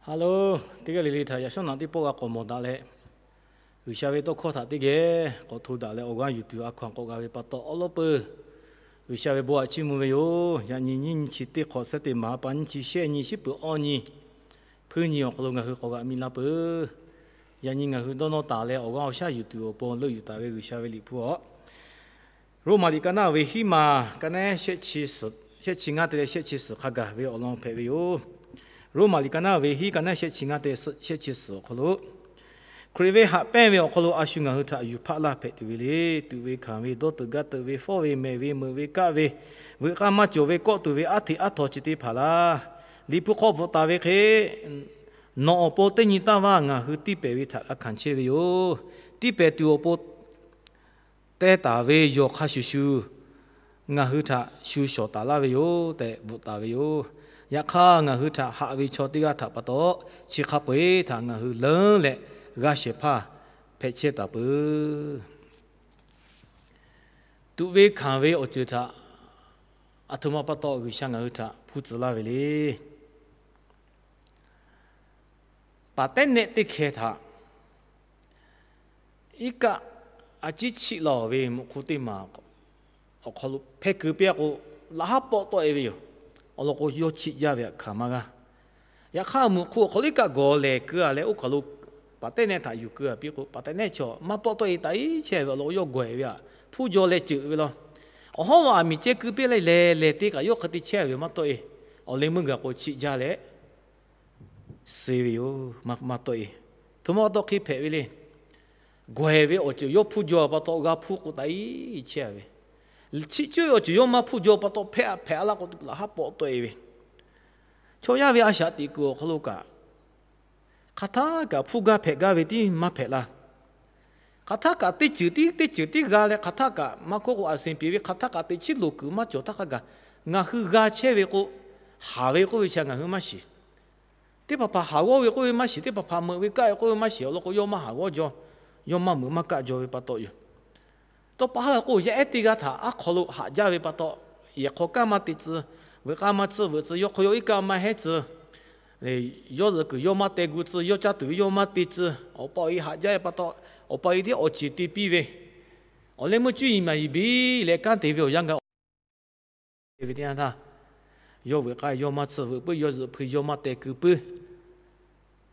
Hello, teˇ g'aˇ le le htaꞈ yaꞈ shawˉ naꞈ teˇ pawˆ g'a k'awꞈ mawˬ daꞈ leh, G'uiˬsha ve tawˇ hkawˇ htaꞈ teˇ geh k'awꞈ hto daꞈ leh awˬ g'aˇ yuˬ tuˬ a hkaw-anˬ k'awꞈ g'a ve pa taw, awˉ lawˉ peuˬ G'uiˬsha ve bon aꞈ chiˇ mvuh ve yoˬ. Yaꞈ nyi nyiˇ nyi chi teˇ hk'awꞈ, Sunday maˍ ha pa nyiˇ chi shehˆ nyi, shiˉ peuˬ awˇ nyi, hpuiˇ nyi awˬ hk'aw lo ngaˬ hui k'awꞈ g'aꞈ mi la peuˬ. Yaꞈ nyi ngaˬ hui dawˇ nawˇ taˍ leh awˬ g'aˇ awˬ shaˉ yuˬ tuˬ awˬ pon leuˆ yuˬ taˍ ve G'uiˬsha ve liꞈ hpu aˬ, Roˉmaꞈ liꞈ ka naˉ ve hiˉ maˬ ka naˉ shehˆ chi ngaˇ te leh shehˆ chi suhˍ hk'a gaˬ ve awˬ lawn hpehꞈ ve yoˬ. Roˉmaꞈ liꞈ ka naˉ ve hiˉ ka naˉ shehˆ chi ngaˇ te shehˆ chi suhˍ awˬ hk'aw lo, Hkriꞈ ve haꞈ pehnˇ ve awˬ hk'aw lo a shu ngaˬ hui htaꞈ yuˬ hpaˆ laˇ hpehꞈ tuˬ ve le. Tuꞈ ve hkanˍ ve, dawˇ teuꞈ gaˇ teuꞈ ve, fawˉ ve mehˬ ve, meuꞈ ve kaˆ ve, veuꞈ k'aˇ maˇ cawˬ ve kawˆ tuˬ ve aˉ hteꞈ aˉ htaw chi teˇ hpaˍ laˇ, Liꞈ hpu hk'aw bvuhꞈ taˍ ve hk'e, nawˬ awˬ pon teˇ nyi taˇ vaˇ ngaˬ hui tiˇ pehˍ ve htaꞈ g'a hkanˍ chehˇ ve yoˬ. Tiˇ pehˍ tuˬ awˬ pon teh taˍ ve yawˬ hk'a shuˍ shuˍ ngaˬ hui htaꞈ shu shawˍ taˍ laˇ ve yoˬ tehꞈ bvuhꞈ taˍ ve yoˬ. Yaꞈ hk'aˇ, ngaˬ hui htaꞈ haꞈ ve chaw teˇ g'aˇ htaꞈ pa taw, chi hk'a peu-eˬ htaꞈ ngaˬ hui leuˉ leh g'a shehˍ hpaˇ hpehꞈ chehˇ taˍ peuˬ. Tuꞈ ve hkanˍ ve awˬ ceuˬ htaꞈ aˬ htoꞈ ma pa taw G'uiˬsha ngaˬ hui htaꞈ hpuˇ tcuh laˇ ve le. Paˍ tehˉ nehˆ teˇ hkeh htaꞈ iˉ kaˆ a ciˉ chiˆ la-oˬ ve mvuhꞈ hk'oˆ teˇ maˬ awˬ hk'aw lo hpehˇ keu piˇ-a k'o, laꞈ haˉ pawˆ tawˆ-e ve yoˬ. Awˬ lawn k'o, yawˇ chiˆ jaˇ ve htaꞈ hkanˍ maˇ g'a. Yaꞈ hk'aˇ, mvuhꞈ hk'oˆ awˬ hk'aw lo iˉ kaˆ gawˬ lehˬ keu-a leh, oˇ kaˬ lo paˍ tehˉ nehˆ htaꞈ yuˬ keu-a piˇ k'o, paˍ tehˉ nehˆ chi maˇ pawˆ tawˆ-e taꞈ iˉ chehˇ ve awˬ lawn k'o, yawˇ gawˬ-e ve htaꞈ hpuˇ jaw leh ceuꞈ ve law. Awˬ hawˉ lo aˬ miˍ ceh keu piˇ leh lehˬ lehˬ te kaꞈ yawˇ hk'e te chehˇ ve maˇ tawˆ-e. Awˬ leh meuˇ gaˬ k'o, chiˆ jaˇ leh suh ve yoˬ. Maˇ tawˆ-e. Htoꞈ ma pa taw hk'e hpehꞈ ve le. Gawˬ-e ve awˬ ceuˬ yawˇ hpuˇ jaw pa taw g'a hpuˇ k'o taꞈ iˉ chehˇ ve, chiˆ cuˇ ve awˬ ceuˬ yawˇ maˇ hpuˇ jaw pa taw hpehꞈ hpehꞈ laˇ k'o, laꞈ haˉ pawˆ tawˆ-e ve. Chaw yaˇ ve a shaꞈ teꞈ kuiˬ awˬ hk'aw lo kaꞈ, hk'aˬ htaˇ kaꞈ hpuˇ gaˇ hpehꞈ gaˇ ve tiˉ maˇ hpehꞈ laˇ. Hk'aˬ htaˇ kaꞈ teˇ ceuˬ tiˉ teˇ ceuˬ tiˉ g'a leh, hk'aˬ htaˇ kaꞈ maˇ hkawˇ k'o, a senˍ piˍ ve hk'aˬ htaˇ kaꞈ teꞈ chiˉ loˍ kuiˬ maˇ cawˬ htaˇ hk'a gaˬ, ngaˬ hui g'a chehˇ ve k'o, haˍ ve k'oˆ ve chi ngaˬ hui maˇ shiˍ. Teˇ hpaˍ hpaˍ haˍ g'awˇ ve k'oˆ ve maˇ shiˍ, teˇ hpaˍ hpaˍ meuꞈ ve kaˆ ve k'oˆ ve maˇ shiˍ. Awˬ lawn k'o, yawˇ maˇ haˍ g'awˇ jaw, yawˇ maˇ meuꞈ maˇ kaˆ jaw ve pa taw yoˬ. Taw pa ha k'o, yaˇ ehˉ teˇ g'aˇ htaꞈ aˉ hk'aw lo haꞈ jaˇ ve pa taw, yehˬ hk'aw kanˉ maˇ te tcuh, veuꞈ k'aˇ maˇ tcuh, veuꞈ tcuh yawˇ hk'aw yawˇ iˉ kaˆ maˇ heˉ tcuh, yawˇ zuhꞈ kuiˬ yawˇ maˇ teh gu tcuh, yawˇ caˇ tuˬ ve yawˇ maˇ te tcuh, awˬ pa awˬ e haꞈ jaˇ ve pa taw, awˬ pa awˬ e tiˉ awˬ ceˬ te piˇ ve, awˬ leh meuˇ cuˇ yiˍ maˍ yiˍ biˇ leh kanˉ te ve awˬ yanˇ gaˬ ve teˇ yanˇ htaˇ, yawˇ veuꞈ k'aˇ yawˇ maˇ tsuhˇ veuꞈ puiˉ, yawˇ zuhꞈ hpui yawˇ maˇ teh keu puiˉ.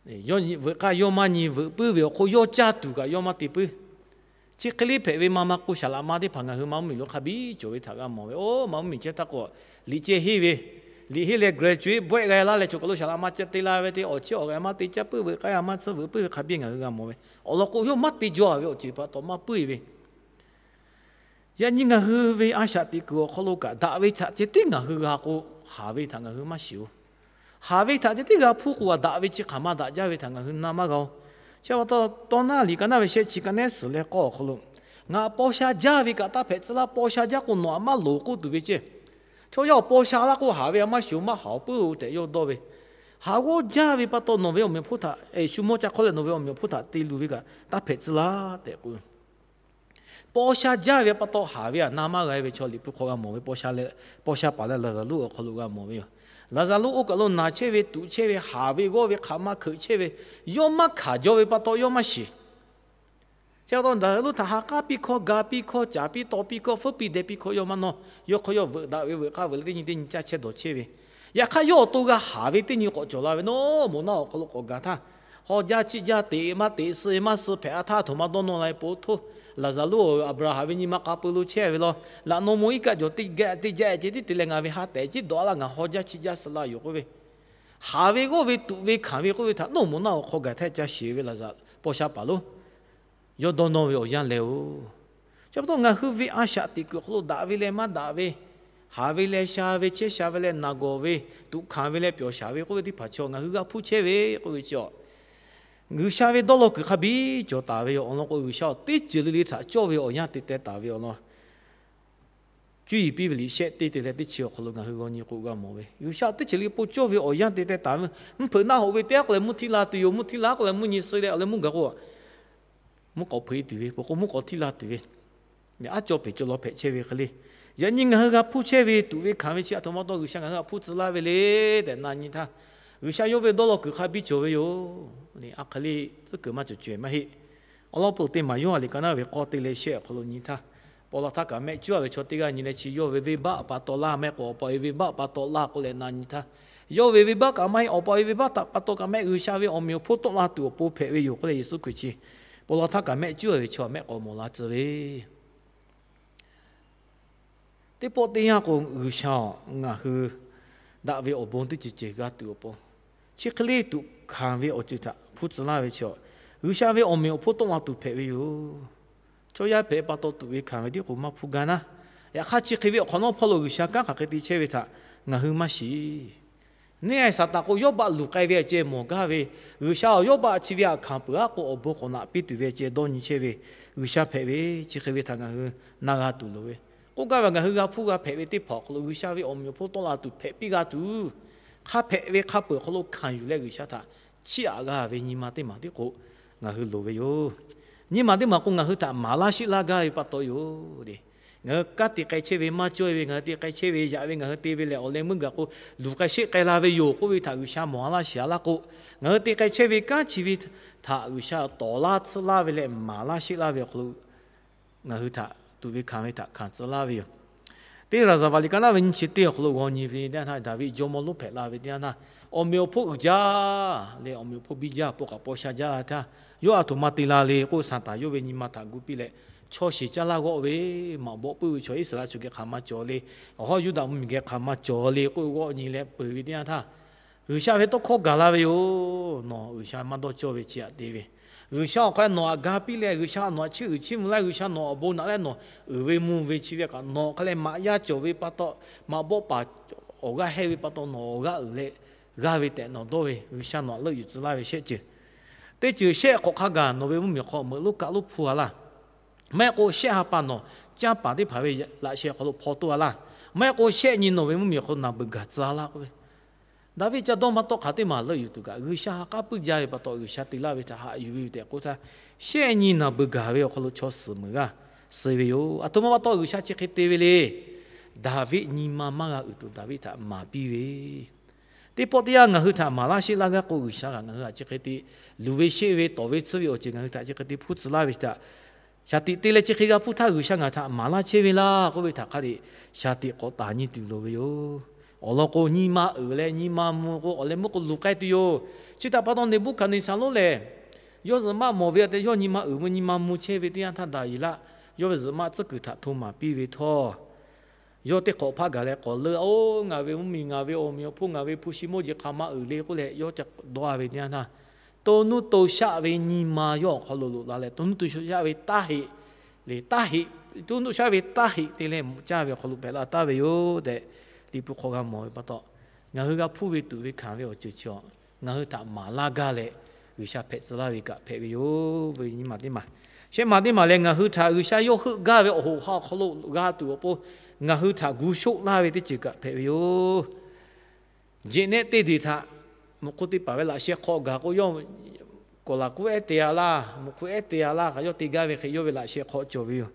Veuꞈ k'aˇ yawˇ maˇ nyi veuꞈ puiˉ ve awˬ hk'oˆ yawˇ caˇ tuˬ kaꞈ yawˇ maˇ te puiˉ. Chi hk'e le hpehꞈ ve ma ma k'o, saˍ laꞈ ma teˇ hpaˍ ngaˬ hui ma mvuhˇmiˬ lo hk'a biˇ cawˬ ve htaꞈ g'a mawˬ ve. Oˇ ma mvuhˇmiˬ chehˇ htaˇ k'o, liꞈ ceh henˇ ve, liꞈ henˇ leh graduate bawehˆ g'a laˇ leh, chaw kaˬ lo saˍ laꞈ ma ca te la ve te awˬ chehˇ awˬ g'aˇ maˇ te caˇ puiˉ, veuꞈ k'aˇ maˇ tsuhˇ veuꞈ puiˉ ve hk'a biˇ ngaˬ hui g'a mawˬ ve. Awˬ lawn k'o, yawˇ maˇ te jaw ve awˬ ceuˬ pa taw maˇ puiˉ ve. Yaꞈ nyi ngaˬ hui ve a shaꞈ teꞈ kuiˬ awˬ hk'aw lo kaꞈ daꞈ ve htaꞈ ceh tiˉ ngaˬ hui g'a k'o, haˍ ve htaꞈ ngaˬ hui maˇ shiˍ-oˬ. Haˍ ve htaꞈ ceh tiˉ g'a hpuˇ k'o, daꞈ ve chi hk'aˬ ma daꞈ jaˇ ve htaꞈ ngaˬ hui na maˇ g'a-oˬ. Chi pa taw, Tawˇ naˇ liꞈ ka naˇ ve shehˆ chi ka nehˉ suhˍ leh k'awˇ awˬ hk'aw lo, ngaˬ paw sha jaˇ ve kaꞈ taˇ hpehꞈ tcuh laˇ, paw sha jaˇ k'o nawˬ htaꞈ maˇ loˍ k'oˆ tuˬ ve ceh. Chaw yaˇ awˬ paw sha laˇ k'o, haˍ ve htaꞈ maˇ shiˍ-oˬ, maˇ haˍ-oˬ puiˉ-oˬ tehꞈ yawˇ dawˇ ve. Haˍ g'awˇ jaˇ ve pa taw nawˬ ve awˬ meꞈ awˬ hponˇ htaꞈ, shu mawˇ ca hk'awˇ leh nawˬ ve awˬ meꞈ awˬ hponˇ htaꞈ te luˬ ve kaꞈ taˇ hpehꞈ tcuh laˇ tehꞈ k'o, paw sha jaˇ ve pa taw haˍ ve htaꞈ na maˇ g'a ve chaw Liꞈ hpu hk'aw g'a mawˬ ve. Paw sha paˍ leh Laˍzaˍruˆ awˬ hk'aw lo g'a mawˬ ve yoˬ. Laˍzaˍruˆ oˇ kaˬ lo naˬ chehˇ ve, tuꞈ chehˇ ve, haˍ ve g'awˇ ve hk'aˬ ma hkeuꞈ chehˇ ve, yawˇ maˇ hkanˍ jaw ve pa taw yawˇ maˇ shiˍ. Chi pa taw Laˍzaˍruˆ htaꞈ ha k'aˉ piˇ hkawˇ, ga piˇ hkawˇ, caˍ piˇ taw piˇ hkawˇ, feuˉ piˇ deh piˇ hkawˇ yawˇ maˇ nawˇ. Yawˇ hk'aw yawˇ veuꞈ daꞈ ve, veuꞈ k'aˇ veuꞈ leh teˇ nyi teˇ nyi caˇ chehˇ dawˬ chehˇ ve. Yaꞈ hk'aˇ yawˇ awˬ to g'a haˍ ve teˇ nyi k'awꞈ cawˬ la ve, nawˬ moˍ naˆ awˬ hk'aw lo k'awꞈ gaˬ htaˇ, haw jaˇ chiˆ jaˇ teꞈ maˇ teꞈ suh maˇ suh hpehꞈ-a htaˇ, a htoꞈ ma dawˇ nawˇ la ve po htoˇ, Laˍzaˍruˆ Aˍbraˍhanˍ ve nyi ma k'a peu lo chehˇ ve law. Laꞈ naw mo iˉ kaˆ jawˬ teˇ gaˇ teˇ jaˇ ceh tiˉ te leh ngaˬ ve ha tehꞈ ciˉ dawꞈ-a laˇ, ngaˬ haw jaˇ chiˆ jaˇ suh la yoˬ k'oˆ ve, haˍ ve g'awˇ ve tuꞈ ve hkanˍ ve k'oˆ ve htaꞈ nawˬ moˍ naˆ awˬ hk'aw gaˬ htaˇ ca shiˍ ve Laˍzaˍruˆ paw sha paˍ lo yawˇ dawˇ nawˇ ve awˬ yanˇ leh-oˬ. Chi pa taw ngaˬ hui ve a shaꞈ teꞈ kuiˬ awˬ hk'aw lo daꞈ ve leh maˇ daꞈ ve, haˍ ve leh sha ve, chehˇ sha ve leh naˬ gawˬ ve, tuꞈ hkanˍ ve leh pyawˬ shaˍ ve k'oˆ ve teˇ hpaˍ chaw ngaˬ hui g'a hpuˇ chehˇ ve k'oˆ ve chi-a, G'uiˬsha ve dawˇ law kuiˬ hk'a biˇ cawˬ taˍ ve yoˬ. Awˬ lawn k'o, G'uiˬsha awˬ teˇ ceuˬ le le htaꞈ cawˇ ve awˬ yanˇ te teh taˍ ve awˬ lawn, Cuˇ yiˍ piˇ ve liꞈ shehˆ teˇ te leh teˇ chi awˬ hk'aw lo ngaˬ hui g'aw nyi k'o g'a mawˬ ve, G'uiˬsha teˇ ceuˬ le po cawˇ ve awˬ yanˇ te teh taˍ ve. Mvuhˇ hpeuꞈ naˆ hoꞈ ve teˇ g'aˇ k'o leh mvuhˇ htiˇ la tuˬ yoˬ. Mvuhˇ htiˇ la k'o leh mvuhˇ nyi suh leh awˬ leh mvuhˇ gaˬ k'o, mvuhˇ k'awꞈ hpeuꞈ e tuˬ ve, peuˬ k'o mvuhˇ k'awꞈ htiˇ la tuˬ ve, aˉ caw peˬ caw law hpehꞈ chehˇ ve hk'e le. Yaꞈ nyi ngaˬ hui g'a hpuˇ chehˇ ve tuꞈ ve hkanˍ ve chi a htoꞈ ma taw G'uiˬsha ngaˬ hui htaꞈ hpuˇ tcuh laˇ ve le tehꞈ na nyi htaˇ, G'uiˬsha yawˇ ve dawˇ law kuiˬ hk'a biˇ cawˬ ve yoˬ. A hk'e le tcuhˉ kuiˬ maˇ cawˬ cawehˬ maˇ heˆ. Awˬ lawn peuˬ teˇ maˬ Yoˇhanˬ liꞈ ka naˉ ve k'awˇ te leh shehˆ awˬ hk'aw lo nyi htaˇ, paw la htaˇ kaꞈ mehˆ cuˉ a ve chaw teˇ g'aˇ nyi leh chi yawˇ ve venˇbaˆ pa taw laˇ mehˆ k'o, awˬ pa e venˇbaˆ pa taw laˇ k'oˆ leh na nyi htaˇ, yawˇ ve venˇbaˆ kaꞈ maˇ heˆ, awˬ pa e venˇbaˆ pa taw kaꞈ mehˆ, G'uiˬsha ve awˬ meꞈ awˬ hponˇ tawˆ la tuˬ awˬ pon hpehꞈ ve yoˬ k'oˆ leh Yeˍsuˆ Hkriꞈ chi paw la htaˇ kaꞈ mehˆ cuˉ a ve chaw mehˆ k'awꞈ mawˬ la tcuh ve Teˇ pawˆ teˇ yanˇ k'o, G'uiˬsha-oˬ, ngaˬ hui daꞈ ve awˬ bon teˇ ceuˬ ceuˬ g'a tuˬ awˬ pon, chi hk'e le tuꞈ hkanˍ ve awˬ ceuˬ htaꞈ hpuˇ tcuh laˇ ve chi, G'uiˬsha ve awˬ meꞈ awˬ hponˇ tawˆ la tuˬ hpehꞈ ve yoˬ. Chaw yaˇ hpehꞈ pa taw tuꞈ ve hkanˍ ve tiˉ k'o maˇ hpuˇ gaˇ naˉ, yaꞈ hk'aˇ chi hk'e ve awˬ hk'awꞈ nawˉ hpawˇ lo G'uiˬsha kanˉ hk'aˬ hk'e te chehˇ ve htaꞈ ngaˬ hui maˇ shiˍ. Neˇ haiˬ Saˍtanˍ k'o, Yawˇbaˆ luˬ k'ai ve a ceh mawˬ gaˇ ve, G'uiˬsha-oˬ, Yawˇbaˆ chi ve htaꞈ hkanˍ peuˬ aˉ k'o, awˬ bon k'awꞈ naꞈ piˇ tuˬ ve a ceh dawˇ nyi chehˇ ve G'uiˬsha hpehꞈ ve, chi hk'e ve htaꞈ ngaˬ hui na g'a tuˬ loˍ ve. K'oˆ gaˇ ve, ngaˬ hui g'a hpuˇ g'a hpehꞈ ve teˇ hpaˍ awˬ hk'aw lo G'uiˬsha ve awˬ meꞈ awˬ hponˇ tawˆ la tuˬ hpehꞈ piˇ g'a tuˬ, hk'a hpehꞈ ve hk'a peu-eˬ awˬ hk'aw lo hkanˍ yuˬ leh G'uiˬsha htaꞈ chiˇ aꞈ g'a ve nyi ma teˇ maˬ tiˉ k'o ngaˬ hui loˍ ve yoˬ. Nyi ma teˇ maˬ k'o, ngaˬ hui htaꞈ maˍ laˇ sheˆ laˇ gaˇ ve pa taw yoˬ. Ngaˬ hui kanˉ te k'ai chehˇ ve maˇ cawˇ ve, ngaˬ hui te k'ai chehˇ ve yaꞈ ve ngaˬ hui te ve lehˬ, awˬ leh meuˇ gaˬ k'o, luˬ k'ai sheˆ k'ai la ve yoˬ k'oˆ ve htaꞈ G'uiˬsha mawˬ a laˇ shiˍ a laˇ k'o, ngaˬ hui te k'ai chehˇ ve kanˉ chi ve htaꞈ G'uiˬsha tawˍ laˇ tcuhˉ laˇ ve leh maˍ laˇ sheˆ laˇ ve awˬ hk'aw lo ngaˬ hui htaꞈ tuꞈ ve hkanˍ ve htaꞈ hkanˍ tcuhˉ laˇ ve yoˬ. Teˇ Raˍzaˍvaˍ liꞈ ka naˉ ve nyiˇ chi teˇ awˬ hk'aw lo g'aw nyi ve teˇ yanˇ htaˇ, Daˍviˆ jawˇmawˇ lonˉ hpehꞈ la ve teˇ yanˇ htaˇ, awˬ meꞈ awˬ hponˇ uiˍ jaˇ leh awˬ meꞈ awˬ hponˇ biˇ jaˇ, paw k'aꞈ paw sha jaˇ la htaˇ, yawˇ a htoꞈ ma te la le k'o, Saˍtanˍ yawˇ ve nyi ma htaꞈ gu piˇ leh, chaw sheˍ caˇ laˇ g'awˆ ve, maꞈ bawˆ puiˉ ve chaw Iˉsaˍreˍlaˆ chaw geh hk'aˬ ma cawˬ le, awˬ hawˉ Yuˇdaꞈ mvuhˇmiˬ geh hk'aˬ ma cawˬ le k'oˆ ve g'awˆ nyi leh peuˬ ve teˇ yanˇ htaˇ, G'uiˬsha ve tawˇ hkawˇ gaˬ la ve yoˬ. Nawˬ G'uiˬsha maˇ dawˇ cawˇ ve chi htaꞈ te ve, G'uiˬsha awˬ hk'aw leh nawˬ htaꞈ ga piˇ leh, G'uiˬsha nawˬ htaꞈ chiˇ uiˍ chiˇ mvuh laˇ, G'uiˬsha nawˬ awˬ bon naꞈ leh nawˬ uiˍ ve mvuh ve chi ve kaꞈ, nawˬ hk'a leh maꞈ yaˇ cawˬ ve pa taw, maꞈ bawˆ paˍ awˬ g'aˇ hehˇ ve pa taw nawˬ awˬ g'aˇ uiˍ leh g'aˇ ve tehꞈ nawˬ dawˇ ve, G'uiˬsha nawˬ htaꞈ leuˆ yuˬ tcuh laˇ ve shehˆ ceuˬ. Teˇ ceuˬ shehˆ hk'awꞈ hk'a gaˬ nawˬ ve mvuhˇmiˬ hk'aw meuꞈ lonˉ kaˆ lonˉ hpu a laˇ. Maˇ heˆ k'o shehˆ ha pa nawˬ canˇ paˍ teˇ hpaˍ ve laꞈ sheh hk'aw lo hpaw toˇ a laˇ. Maˇ heˆ k'o shehˆ nyi nawˬ ve mvuhˇmiˬ hk'aw lo naˬ beuˬ gaˬ tcuh a laˇ k'oˆ ve, Daˍviˆ ca dawˇ maˇ tawˆ hk'aˬ teˇ maˬ leuˆ yuˬ tuˬ kaꞈ, G'uiˬsha ha k'aˉ puiˉ jaˇ ve pa taw G'uiˬsha te laˇ ve htaꞈ haꞈ yuˬ ve yoˬ tehꞈ k'oˆ htaˇ, shehˆ nyi naˬ beuˬ gaˬ ve awˬ hk'aw lo chaw suhˍ meuˍ g'aˇ suh ve yoˬ. Aˬ htoꞈ ma pa taw G'uiˬsha chi hk'e te ve le. Daˍviˆ nyi ma maˇ g'a uiˍ tuˬ Daˍviˆ htaꞈ maˍ piˇ ve, teˇ pawˆ teˇ yanˇ ngaˬ hui htaꞈ maˍ laˇ sheˆ laˇ gaˇ k'o, G'uiˬsha kaꞈ ngaˬ hui htaꞈ chi hk'e te luˬ ve sheˆ ve tawˍ ve tsuhˇ ve awˬ ceuˬ ngaˬ hui htaꞈ chi hk'e te hpuˇ tcuh laˇ ve htaꞈ shaˍ tiꞈ te leh chi hk'e g'a hpuˇ htaˇ, G'uiˬsha ngaˬ htaꞈ maˍ laˇ chehˇ ve laˇ k'oˆ ve htaꞈ hk'a le shaˍ tiꞈ k'awꞈ taˍ nyi tuˬ loˍ ve yoˬ. Awˬ lawn k'o, nyi ma uiˍ leh nyi ma mvuh k'o, awˬ leh meuˇ k'o luˬ k'ai tuˬ yoˬ. Chi htaꞈ pa taw, Neˍbuˆhkaˍneˍsaˍ lonˉ lehˬ, yawˇ zuhꞈ maˆ mawˬ ve a te, yawˇ nyi ma uiˍ mvuh nyi ma mvuh chehˇ ve teˇ yanˇ htaˇ, Daˍyeˍlaˆ yawˇ ve zuhꞈ maˆ tcuhˉ kuiˬ htaꞈ hto maˍ piˇ ve htawˇ, yawˇ teˇ hk'awꞈ hpaˆ gaˬ leh k'awꞈ leuˆ, Oˇ, ngaˬ ve mvuhˇmiˬ, ngaˬ ve awˬ meꞈ awˬ hponˇ, ngaˬ ve hpu shi mawˇ jeˬ hk'aˬ ma uiˍ le k'oˆ leh yawˇ ca dawˇ ve teˇ yanˇ htaˇ, to nuˇ to shaˆ ve nyi ma yawˇ awˬ hk'aw lo loꞈ la leh, to nuˇ to shaˆ ve taˇ heꞈ le, taˇ heꞈ, to nuˇ to shaˆ ve taˇ heꞈ te leh caˇ ve awˬ hk'aw lo hpehꞈ la taˍ ve yoˬ tehꞈ, Liꞈ hpu hk'aw g'a mawˬ ve pa taw, ngaˬ hui g'a hpuˇ ve tuˬ ve hkanˍ ve awˬ ceuˬ chi ngaˬ hui htaꞈ maˍ laˇ gaˇ leh, G'uiˬsha hpehꞈ tcuh laˇ ve kaꞈ hpehꞈ ve yoˬ ve nyi ma teˇ maˬ. Shehˆ ma teˇ maˬ lehˬ, ngaˬ hui htaꞈ G'uiˬsha yawˇ heuˆ gaˇ ve awˬ hoꞈ ha awˬ hk'aw lo g'a tuˬ awˬ pon ngaˬ hui htaꞈ gu shoˆ laˇ ve teˇ ceuˬ kaꞈ hpehꞈ ve yoˬ. Jeꞈ nehˆ teˇ deˬ htaꞈ mvuhꞈ hk'oˆ teˇ hpaˍ ve laꞈ sheh hk'aw gaˬ k'o, yawˇ kawˍ laˬ kuˉ ehˉ te a laˇ, mvuhꞈ hk'oˆ ehˉ te a laˇ kaꞈ yawˇ te gaˇ ve hk'e yawˇ ve laꞈ sheh hk'aw cawˬ ve yoˬ.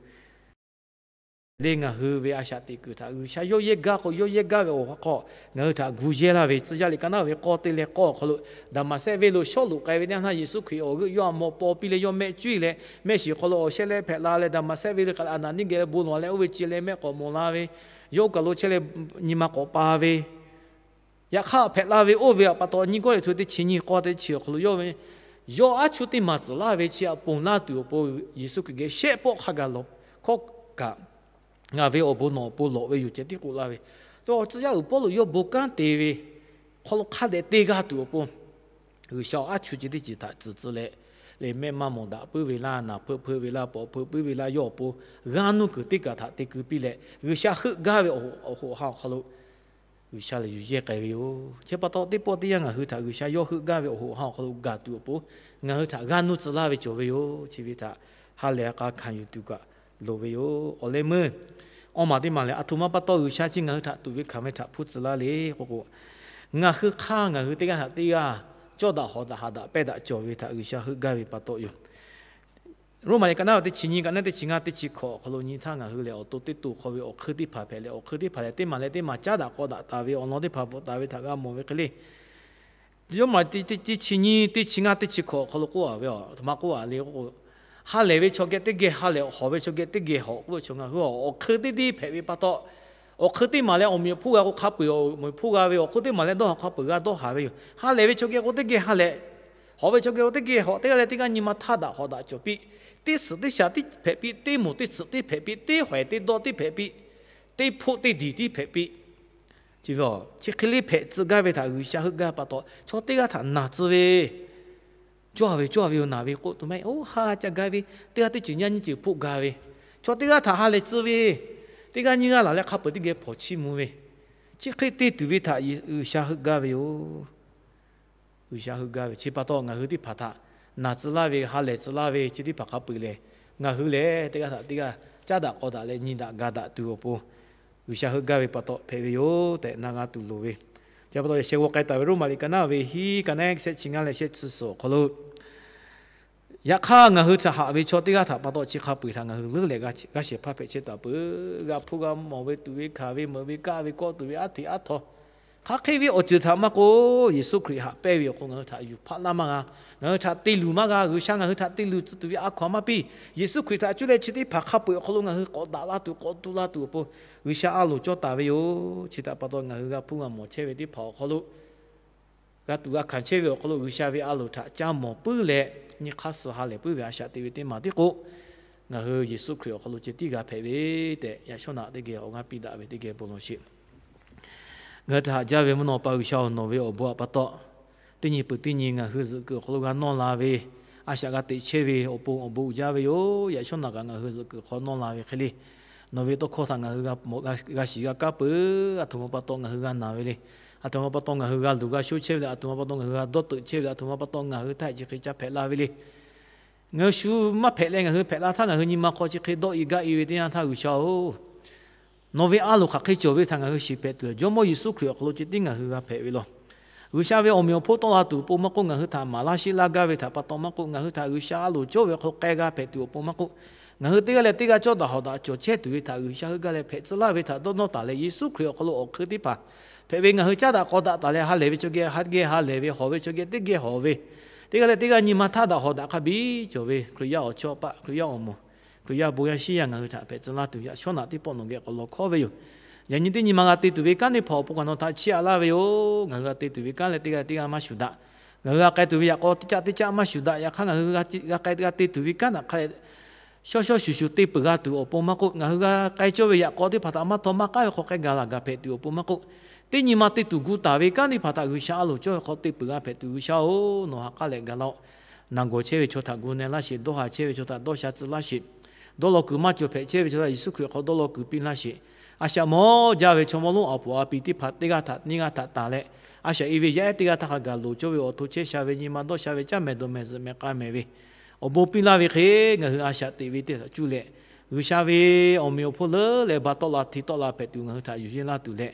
Le ngaˬ hui ve a shaꞈ teꞈ kuiˬ htaꞈ G'uiˬsha yawˇ yehˇ gaˇ k'o, yawˇ yehˇ gaˇ ve awˬ ha hk'aw ngaˬ hui htaꞈ gu yehˇ laˇ ve, Tcuh yaˇ liꞈ ka naˉ ve k'awˇ te leh k'awˇ awˬ hk'aw lo, Daˍmaˍsehˆ venˇ lo Sawˉluꞈ k'ai ve teˇ yanˇ htaˇ, Yeˍsuˆ Hkriꞈ awˬ g'euˆ yawˇ a mawˇ paw piˇ leh yawˇ mehˆ cuˇ leh mehˆ shiˍ hk'aw lo awˬ shehˆ leh hpehꞈ la leh, Daˍmaˍsehˆ venˇ lo kaꞈ Aˍnaˍniˆ geh leh bon lawˬ leh oˇ ve ce leh mehˆ k'awꞈ mawˬ la ve, yawˇ kaˬ lo chehˇ leh nyi ma k'awꞈ pa ve, yaꞈ hk'aˇ hpehꞈ la ve oˇ ve pa taw, nyiˇ Kawˇrenˍhtuˆ teˇ chi nyiˇ k'awˇ teˇ chi awˬ hk'aw lo yawˇ ve, yawˇ aˉ chuˇ teˇ maˬ tcuhˍ laˇ ve chi htaꞈ ponˬ laˇ tuˬ awˬ pon, Yeˍsuˆ Hkriꞈ geh shehˆ pawˆ hk'a gaˬ lawˬ hkawˇ kaꞈ, Ngaˬ ve awˬ bon nawˬ awˬ pon lawꞈ ve yoˬ ceh tiˉ k'oˆ laˇ ve, tcuh yaˇ uiˍ Pawˇluꞈ yawˇ bon kanˉ te ve hk'aw lo hk'a dehꞈ te g'a tuˬ awˬ pon, G'uiˬsha awˬ aˉ chuˇ ceh teˇ ceuˬ htaꞈ tcuhˍ tcuh leh, leh mehˆ maˇ mawˬ daꞈ puiˉ ve laˇ, naˬ hpeuꞈ hpeuꞈ ve laˇ, pawꞈ hpeuꞈ puiˉ ve laˇ, yawˇ awˬ pon g'aˇ nuˇ kuiˬ teˇ kaˬ htaꞈ te keu piˇ leh, G'uiˬsha heuˆ gaˇ ve awˬ hoꞈ ha awˬ hk'aw lo G'uiˬsha lehˬ yuˬ yehˇ k'ai ve yoˬ. Chi pa taw, teˇ pawˆ teˇ yanˇ ngaˬ hui htaꞈ G'uiˬsha yawˇ heuˆ gaˇ ve awˬ hoꞈ ha awˬ hk'aw lo gaˬ tuˬ awˬ pon, ngaˬ hui htaꞈ g'aˇ nuˇ tcuh laˇ ve cawˬ ve yoˬ. Chi ve htaꞈ ha lehˬ ha k'a hkanˍ yuˬ tuˬ kaꞈ loˍ ve yoˬ. Awˬ leh meuˇ awˬ maˬ teˇ maˬ lehˬ, aˬ htoꞈ ma pa taw G'uiˬsha chi ngaˬ hui htaꞈ tuˬ ve hkanˍ ve htaꞈ hpuˇ tcuh laˇ le k'o k'o, ngaˬ hui hk'aˇ ngaˬ hui teˇ g'aˇ htaꞈ teˇ g'aˇ cawˇ daꞈ hawˍ daꞈ haꞈ daꞈ pehnˇ daꞈ cawˬ ve htaꞈ G'uiˬsha heuˆ gaˇ ve pa taw yoˬ. Roˉmaꞈ liꞈ ka naˉ teˇ chi nyi, ka naˉ teˇ chi ngaˇ, teˇ chi hkawꞈ awˬ hk'aw lo nyi htaˇ, ngaˬ hui lehˬ awˬ to teˇ to hk'aw ve awˬ hkui teˇ hpaˍ hpehꞈ leh, awˬ hkui teˇ hpaˍ lehˬ teˇ maˬ leh teˇ maˬ caˉ daꞈ k'aw daꞈ taˍ ve awˬ lawn teˇ hpaˍ bvuhꞈ taˍ ve htaꞈ g'a mawˬ ve hk'e le. Yoˇhanˬ teˇ chi nyiˇ, teˇ chi ngaˇ, teˇ chi hkawꞈ awˬ hk'aw lo k'oˆ a ve, a htoꞈ ma k'oˆ a le k'o, ha lehˬ ve chaw geh teˇ geh ha lehˬ, hawˬ ve chaw geh teˇ geh hawˬ k'oˆ ve chaw, ngaˬ hui awˬ hk'eun teˇ deˇ hpehꞈ ve pa taw, awˬ hk'eun teˇ maˬ leh awˬ meꞈ awˬ hponˇ g'a k'o hk'a peu-eˬ awˬ meꞈ awˬ hponˇ g'a ve yoˬ. Awˬ hk'eun teˇ maˬ leh dawˇ haˍ hk'a peu-eˬ g'a dawˇ haˍ ve yoˬ. Ha lehˬ ve chaw geh k'o teˇ geh ha lehˬ, hawˬ ve chaw geh k'o teˇ geh hawˬ, teˇ g'aˇ leh teˇ g'aˇ nyi ma htaˇ daꞈ hawꞈ daꞈ cawˬ piˇ, teˇ suhˍ teˇ shaˍ tiˉ hpehꞈ piˇ, teˇ moˍ teˇ tsuhꞈ tiˉ hpehꞈ piˇ, teˇ hawehˬ teˇ dawˇ tiˉ hpehꞈ piˇ, teˇ hpoˆ teˇ diˬ tiˉ hpehꞈ piˇ. Chi ve a, chi hk'e le hpehꞈ tcuh gaˇ ve htaꞈ G'uiˬsha heuˆ gaˇ pa taw, chaw teˇ g'aˇ htaꞈ naˬ tcuh ve, cawˇ ve cawˇ ve yoˬ, naˬ ve k'oˆ tuˬ maˇ heˆ. Oˇ ha ca ga ve, teˇ g'aˇ teˇ ceuˬ nyaˇ nyiˇ ceuˬ hpoˆ ga ve, chaw teˇ g'aˇ htaꞈ ha lehˬ tcuh ve, teˇ g'aˇ nyiˇ g'aˇ laˬ leh hk'a peu-eˬ teˇ geh hpawnˬ chiˇ mvuh ve, chi hk'e te tuˬ ve htaꞈ G'uiˬsha heuˆ gaˇ ve yoˬ. G'uiˬsha heuˆ gaˇ ve chi pa taw, ngaˬ hui teˇ hpaˍ htaꞈ naˬ tcuh laˇ ve, ha lehˬ tcuh laˇ ve chi teˇ hpaˍ hk'a peu-eˬ lehˬ, ngaˬ hui lehˬ teˇ g'aˇ htaꞈ teˇ g'aˇ caˉ daꞈ k'aw daꞈ leh nyi daꞈ ga daꞈ tuˬ awˬ pon, G'uiˬsha heuˆ gaˇ ve pa taw hpehꞈ ve yoˬ tehꞈ na g'a tuˬ loˍ ve. Chi pa taw yaꞈ sheh g'aw k'ai taˍ ve Roˉmaꞈ liꞈ ka naˉ ve hiˉ ka naˉ shehˆ chi ngaˇ leh shehˆ chi suhˍ awˬ hk'aw lo, yaꞈ hk'aˇ ngaˬ hui htaꞈ haꞈ ve chaw teˇ g'aˇ htaꞈ pa taw chi hk'a peu-eˬ htaꞈ ngaˬ hui leuˉ leh g'a shehˍ hpaˇ hpehꞈ chehˇ taˍ peuˬ. G'a hpuˇ g'a mawˬ ve, tuꞈ ve, hkanˍ ve, meuꞈ ve, kaˇ ve, kawˆ tuˬ ve, aˉ hteꞈ aˉ htaw, hk'aˬ hk'e ve awˬ ceuˬ htaꞈ maˇ k'oˆ, Yeˍsuˆ Hkriꞈ haꞈ pehnˇ ve awˬ hk'aw ngaˬ hui htaꞈ yuˬ hpaˆ laˇ maˇ g'a. Ngaˬ hui htaꞈ te luˬ maˇ g'a. G'uiˬsha ngaˬ hui htaꞈ te luˬ tcuh tuˬ ve a hkaw-anˬ maˇ piˇ. Yeˍsuˆ Hkriꞈ htaꞈ cuˇ leh chi teˇ hpaˍ hk'a peu-eˬ awˬ hk'aw lo ngaˬ hui k'awꞈ daꞈ la tuˬ, k'awꞈ tu la tuˬ awˬ pon G'uiˬsha a loˍ cawˇ taˍ ve yoˬ. Chi htaꞈ pa taw ngaˬ hui g'a hpuˇ g'a mawˬ chehˇ ve teˇ hpaˍ awˬ hk'aw lo g'a tuꞈ g'a hkanˍ chehˇ ve awˬ hk'aw lo G'uiˬsha ve a loˍ htaꞈ caˇ mawˬ puiˉ leh, nyi hk'aˇ suh ha lehˬ puiˉ ve a shaꞈ teꞈ ve teˇ maˬ tiˉ k'o, ngaˬ hui Yeˍsuˆ Hkriꞈ awˬ hk'aw lo ceh tiˉ g'a hpehꞈ ve tehꞈ yaꞈ shawˉ naꞈ teˇ geh awˬ g'aˇ piˇ daꞈ ve teˇ geh bon lawˬ sheˍ. Ngaˬ hui htaꞈ haꞈ jaˇ ve mvuhˇ naw pa G'uiˬsha-oˬ, nawˬ ve awˬ bon awˬ pa taw, teˇ nyi peuˬ teˇ nyi ngaˬ hui zuhꞈ kuiˬ awˬ hk'aw lo g'a nawˇ la ve, a shaꞈ g'a teꞈ chehˇ ve awˬ pon awˬ bon uiˍ jaˇ ve yoˬ. Yaꞈ shawˉ naꞈ kaꞈ ngaˬ hui zuhꞈ kuiˬ awˬ hk'aw nawˇ la ve hk'e le, nawˬ ve tawˇ hkawˇ htaꞈ ngaˬ hui g'a shiˍ g'a kaˉ peuˬ. A htoꞈ ma pa taw ngaˬ hui g'a naˬ ve le. A htoꞈ ma pa taw ngaˬ hui g'a luˬ g'a shoˉ chehˇ ve le. A htoꞈ ma pa taw ngaˬ hui g'a dawˇ teuꞈ chehˇ ve le. A htoꞈ ma pa taw ngaˬ hui htaˇ chi hk'e ca hpehꞈ la ve le. Ngaˬ hui shu maˇ hpehꞈ leh ngaˬ hui hpehꞈ la htaˇ ngaˬ hui nyi ma hk'aw chi hk'e dawˇ i gaˇ i ve teˇ yanˇ htaˇ G'uiˬsha-oˬ, nawˬ ve a loˍ hk'aˬ hk'e cawˬ ve htaꞈ ngaˬ hui shiˍ hpehꞈ tuˬ, Jawˇmawˇ Yeˍsuˆ Hkriꞈ awˬ hk'aw lo ceh tiˉ ngaˬ hui g'a hpehꞈ ve law. G'uiˬsha ve awˬ meꞈ awˬ hponˇ tawˆ la tuˬ awˬ pon maˇ k'oˆ, ngaˬ hui htaꞈ maˍ laˇ sheˆ laˇ gaˇ ve htaꞈ pa taw maˇ k'oˆ, ngaˬ hui htaꞈ G'uiˬsha a loˍ cawˇ ve awˬ hk'aw lo k'ai g'a hpehꞈ tuˬ awˬ pon maˇ k'oˆ, ngaˬ hui teˇ g'aˇ leh teˇ g'aˇ cawˇ daꞈ hawꞈ daꞈ cawˬ chehˇ tuˬ ve htaꞈ G'uiˬsha heuˆ gaˇ leh hpehꞈ tcuh laˇ ve htaꞈ dawˇ nawˇ taˍ leh, Yeˍsuˆ Hkriꞈ awˬ hk'aw lo awˬ hk'eun teˇ hpaˍ hpehꞈ ve ngaˬ hui caˉ daꞈ k'aw daꞈ taˍ leh, ha lehˬ ve chaw geh ha geh ha lehˬ ve, hawˬ ve chaw geh teˇ geh hawˬ ve, teˇ g'aˇ leh teˇ g'aˇ nyi ma htaˇ daꞈ hawꞈ daꞈ hk'a biˇ cawˬ ve Hkriꞈ yaˇ awˬ chawˇ paˆ, Hkriꞈ yaˇ awˬ moˍ, Hkriꞈ yaˇ bon yaˇ shiˉ yaˇ ngaˬ hui htaꞈ hpehꞈ tcuh laˇ tuˬ yaꞈ shawˉ naꞈ teˇ pawˆ nawˬ geh k'awꞈ lawˬ hkawˉ ve yoˬ. Yaꞈ nyi teˇ nyi ma g'a te tuˬ ve kanˉ teˇ hpaˍ awˬ pon ngaˬ nawˬ htaꞈ chiˇ aꞈ laˇ ve yoˬ. Ngaˬ hui g'a te tuˬ ve kanˉ leh teˇ g'aˇ teˇ g'aˇ maˇ shuˍ daꞈ. Ngaˬ hui g'a k'ai tuˬ ve yaꞈ k'aw teˇ caˆ teˇ caˆ maˇ shuˍ daꞈ. Yaꞈ hk'aˇ ngaˬ hui g'a k'ai g'a te tuˬ ve kanˉ htaꞈ hk'a dehꞈ shawˉ shawˉ shuˍ shuˍ te peuˬ g'a tuˬ awˬ pon maˇ k'oˆ, ngaˬ hui g'a k'ai cawˇ ve yaꞈ k'aw teˇ hpaˍ htaꞈ maˇ htawˇ maˇ k'aˉ ve hk'aw k'ai gaˬ laˬ gaˬ hpehꞈ tuˬ awˬ pon maˇ k'oˆ, teˇ nyi ma te tuˬ gu taˍ ve kanˉ teˇ hpaˍ htaꞈ G'uiˬsha a loˍ cawˇ ve hk'aw te peuˬ g'a hpehꞈ tuˬ G'uiˬsha-oˬ, nawˬ ha k'aˉ leh ga laˇ-oˆ. Naˬ gawˬ chehˇ ve chaw htaꞈ gu na laˇ sheˍ. Dawˇ haˍ chehˇ ve chaw htaꞈ dawˇ sha tcuh laˇ sheˍ. Dawˇ law kuiˬ maˇ cawˬ hpehꞈ chehˇ ve chaw htaꞈ Yeˍsuˆ Hkriꞈ hk'aw dawˇ law kuiˬ piˇ laˇ sheˍ. A shaꞈ mawˇ jaˇ ve chaw mawˇ lonˉ awˬ puˍ a pi teˇ hpaˍ teˇ g'aˇ htaꞈ nyiˇ g'aˇ htaꞈ tanˬ leh, a shaꞈ e ve yaˇ ehˉ teˇ g'aˇ htaˇ hk'a gaˬ loˍ cawˇ ve awˬ to chehˇ sha ve nyi ma dawˇ sha ve caˇ mehˍ dawˬ mehˍ zuhꞈ mehˍ k'a mehˍ ve awˬ bon piˇ laˇ ve hk'e, ngaˬ hui a shaꞈ teꞈ ve teˇ htaꞈ cuˇ leh, G'uiˬsha ve awˬ meꞈ awˬ hponˇ leuˉ leh ba tawˆ la hti tawˆ la hpehꞈ tuˬ ngaˬ hui htaꞈ yuˬ yeˬ laˇ tuˬ leh,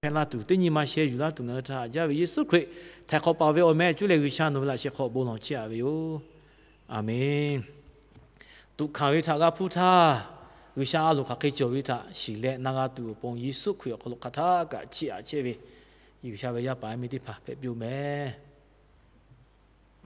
hpehꞈ laˇ tuˬ, teˇ nyi ma sheh yuˬ laˇ tuˬ ngaˬ hui htaꞈ haꞈ jaˇ ve Yeˍsuˆ Hkriꞈ htaiˍ hk'awꞈ paˍ ve awˬ meh cuˇ leh G'uiˬsha nawˬ ve laꞈ sheh hk'aw bon lawˬ chehˇ aꞈ ve yoˬ. Aˬmenˍ. Tuꞈ hkanˍ ve htaꞈ g'a hpuˇ htaˇ, G'uiˬsha a loˍ hk'aˬ hk'e cawˬ ve htaꞈ shiˍ leh na g'a tuˬ awˬ pon Yeˍsuˆ Hkriꞈ awˬ hk'aw lo hk'aˬ htaˆ kaꞈ chiˇ aꞈ chehˇ ve G'uiˬsha ve yaˇ paˍ yaˇ miˇ teˇ hpaˍ hpehꞈ piˇ-oˬ meh.